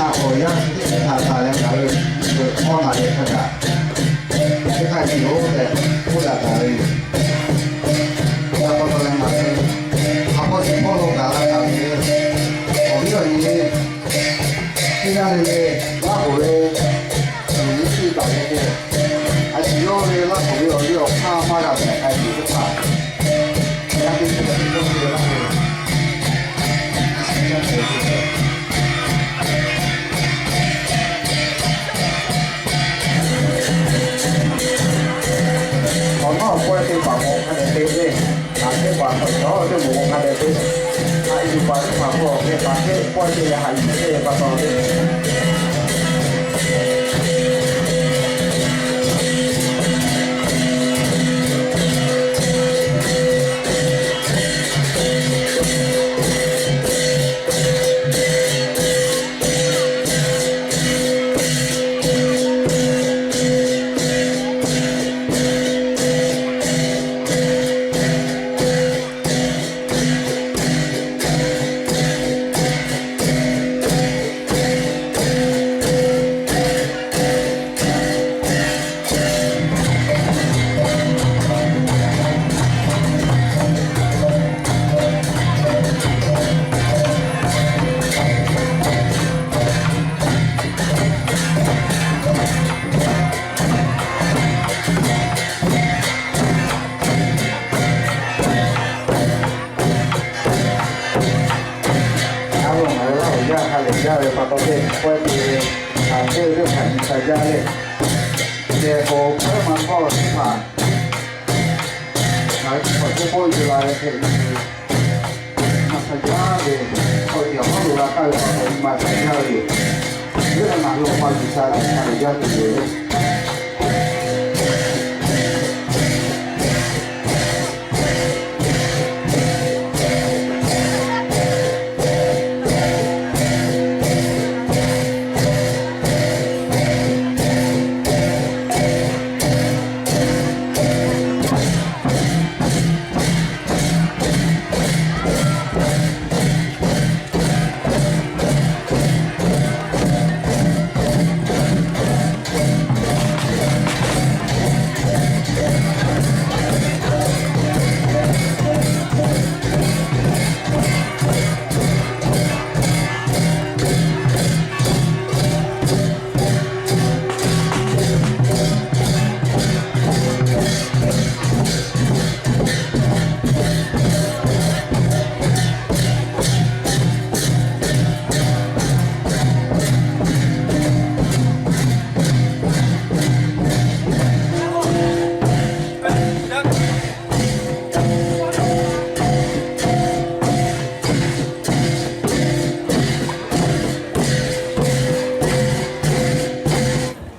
Awˬ yanˇ chi teˇ hpaˍ htaꞈ leh ngaˬ hui hkawˇ naˬ leh hk'a gaˬ teˇ hk'aˇ nyi loˬ tehꞈ k'oˆ daꞈ taˍ ve yoˬ. Chi pa taw leh ngaˬ hui hk'a hk'aw chi hpawˇ lo gaˬ la taˍ ve awˬ viˉ awˬ nyi teˇ g'aˇ le le Laˇ hoˍ ve awˬ nyi teˇ hpaˍ leh, a shu yawˇ ve Laˇ hoˍ ve awˬ liˇ awˬ hk'aˇ maˇ g'a tehꞈ k'ai tuˬ teˇ hpaˍ, yaˇ teˇ hpaˍ teˇ hpaˍ awˬ nawˉ awˬ pawehˇ teˇ hpaˍ k'awꞈ hk'a dehꞈ te le. Aˬ, teˇ hpaˍ k'awꞈ cawˬ teˇ moˍ k'awꞈ hk'a dehꞈ te. Haꞈ yuˬ paˍ teˇ hpaˍ k'o, hk'e paˍ hk'e pawehˇ te leh haꞈ yuˬ hk'e pa taw le. Aˉ loˬ, ngaˬ hui Laˇ hoˍ yaˇ ha lehˬ jaˇ ve pa taw teˇ pawehˇ te ve, a, teˇ g'aˇ htaꞈ nyi k'ai jaˇ le. Lehˬ k'o, hkawˇ maˇ hkawˇ teˇ hpaˍ ngaˬ hui chi hk'awꞈ teˇ pawˆ yuˬ la ve hk'e, maˇ hk'a jaˇ ve, hk'aw tiꞈ awˬ hawˉ lo g'a kaˇ ve pa taw nyi ma hk'a jaˇ ve yoˬ. Yawˇ hui ngaˬ hui awˬ pa G'uiˬsha lehˬ ha lehˬ jaˇ tuˬ yoˬ.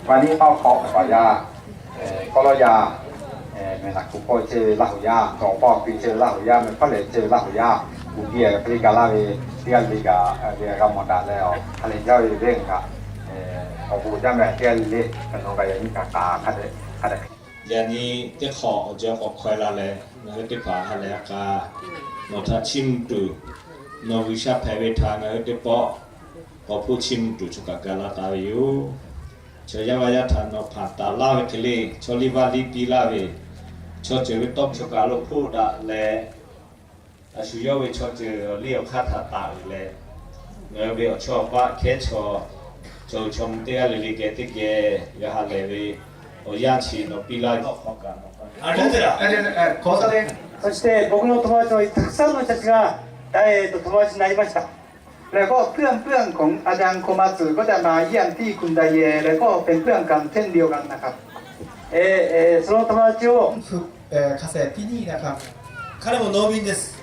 Paˍ niˆ paˆ hk'awꞈ paˍ yaˇ, kawˆ lawˇ yaˇ, mehˬ naˬ hkuꞈ kawˆ chehˇ ve Laˇ hoˍ yaˇ, awˬ pa awˬ piˍ chehˇ ve Laˇ hoˍ yaˇ, mehˬ hpaˇ lehˬ chehˇ ve Laˇ hoˍ yaˇ, kuˬ piˇ a hk'e le ga laˇ ve, teˇ g'aˇ le le kaꞈ g'a mawˬ daꞈ leh, a, ha lehˬ jaˇ ve venˇ kaꞈ, awˬ bon jaˇ meh teˇ g'aˇ le le, nawˬ kaꞈ yaꞈ nyi kaꞈ kaꞈ hk'a dehꞈ, hk'a dehꞈ yaꞈ nyi teˇ hk'awꞈ awˬ jaw k'awꞈ hkaweh la leh, ngaˬ hui teˇ hpaˍ ha lehˬ a k'a nawˬ htaꞈ chiˇ mvuh tuˬ, nawˬ G'uiˬsha hpehꞈ ve htaꞈ ngaˬ hui teˇ pawˆ k'awꞈ hpoˆ chiˇ mvuh tuˬ choˬ kaꞈ gaˬ la taˍ ve yoˬ. Chaw yaˇ vaˇ yaˇ htaꞈ nawˬ hpanˍ taˍ laˇ ve hk'e le, chaw liˇ vaˇ liˇ piˇ laˇ ve, chaw ceuˬ ve tawˇ choˬ kaꞈ lo hpoˆ daꞈ leh, a shu yawˇ ve chaw ceuˬ awˬ liˇ awˬ hk'aˇ htaꞈ taˍ uiˍ leh, ngaˬ hui ve awˬ chawˇ awˬ paˆ hkehˉ chaw, chaw chaw mvuh teˇ g'aˇ le le geh teˇ geh g'a ha lehˬ ve awˬ yanˇ chi nawˬ piˇ laˇ ve tawˇ hkawˇ kaꞈ nawˬ そして、僕の友達のたくさんの人たちが、えー、と友達になりました。แล้วก็เพื่อนๆของอาจารย์โคมัตสึก็จะมาเยี่ยมที่คุนไดเย แล้วก็เป็นเพื่อนกันเช่นเดียวกันนะครับ เออ เออ その友達を เอ่อ คาเสะตี้นี่นะครับ 彼も農民です。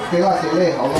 Teˇ g'aˇ sheˍ le, awˬ lawn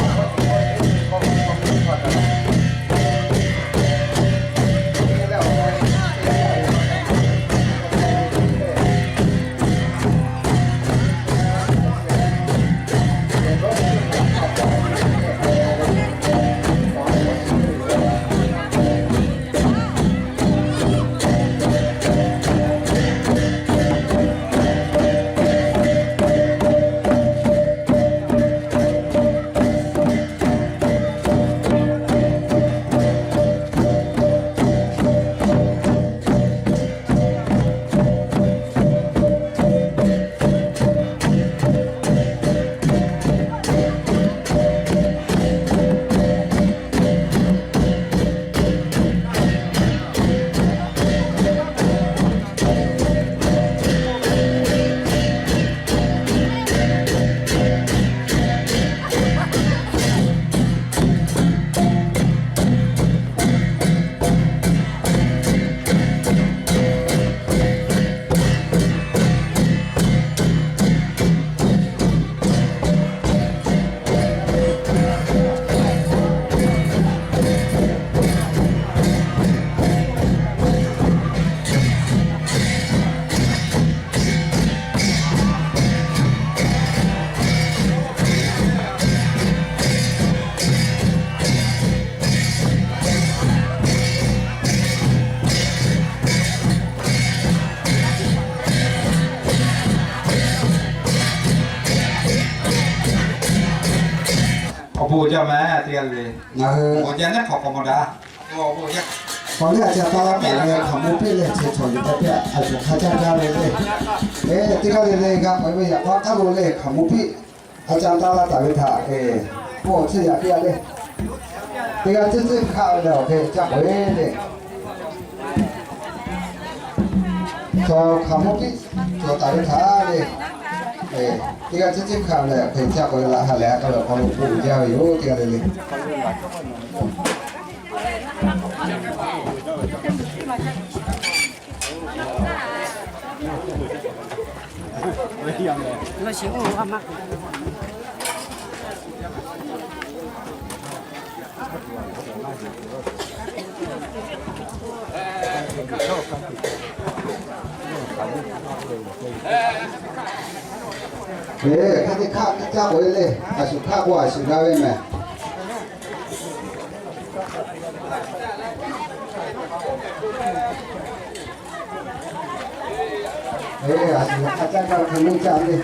Awˬ bon jaˇ mehˍ teˇ g'aˇ le. Ngaˬ hui awˬ jaˇ neˉ hk'awꞈ hk'awꞈ mawˬ daꞈ. Awˬ bon jaˇ. Hk'aw le a ca taˇ laˇ taˍ ve hkaoˍmonˇ piˇ leh, chi cawˬ yuˬ taˍ piˇ, a shuˍ hk'a caˇ gaˇ ve le. Eˬ, teˇ g'aˇ le le g'a k'awꞈ ve yaꞈ k'aw k'aˉ lo le hkaoˍmonˇ piˇ. A ca taˇ laˇ taˍ ve htaꞈ, eˬ, k'o chi yaꞈ piˇ a le. Teˇ g'aˇ ciˉ ciˉ hk'aˆ ve leh awˬ hk'e caˇ k'oꞈ e le. Chaw hkaoˍmonˇ piˇ cawˬ taˍ ve htaꞈ le. Teˇ g'aˇ ciˉ ciˉ hk'aˆ ve leh awˬ hk'e caˇ k'oꞈ e laꞈ ha lehˬ a k'a ve awˬ hk'aw lo k'oˆ jaˇ ve yoˬ teˇ g'aˇ le le. Eˬ, hk'aˬ hk'e hk'aˆ caˇ k'oꞈ e le, a shuˍ hk'aˆ k'o a shuˍ g'a ve mehˍ. Eˬ, a shuˍ hk'aˆ caˇ kaˇ ve hk'e le caˇ le.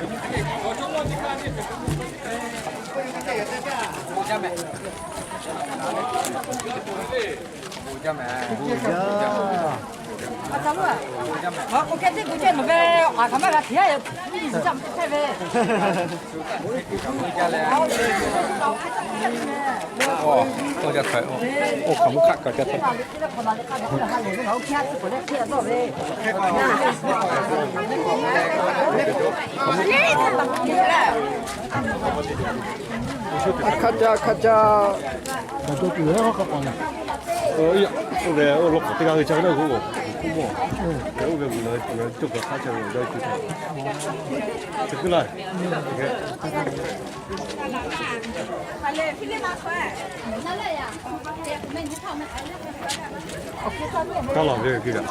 Hk'aˆ caˇ, hk'aˆ caˇ. Oˇ ve oˇ lawn k'awꞈ teˇ g'aˇ hui ca ve naˇ k'o, k'oˆ mawˬ. Oˇ ve vuiˬ la ve cawˬ ve hk'aˆ caˇ ve awˬ jaˇ ve k'oˆ taˍ. Chi kuiˉ laˇ. Kaˇ laˬ ve kuiˬ kaꞈ.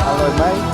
Aloe maiˇ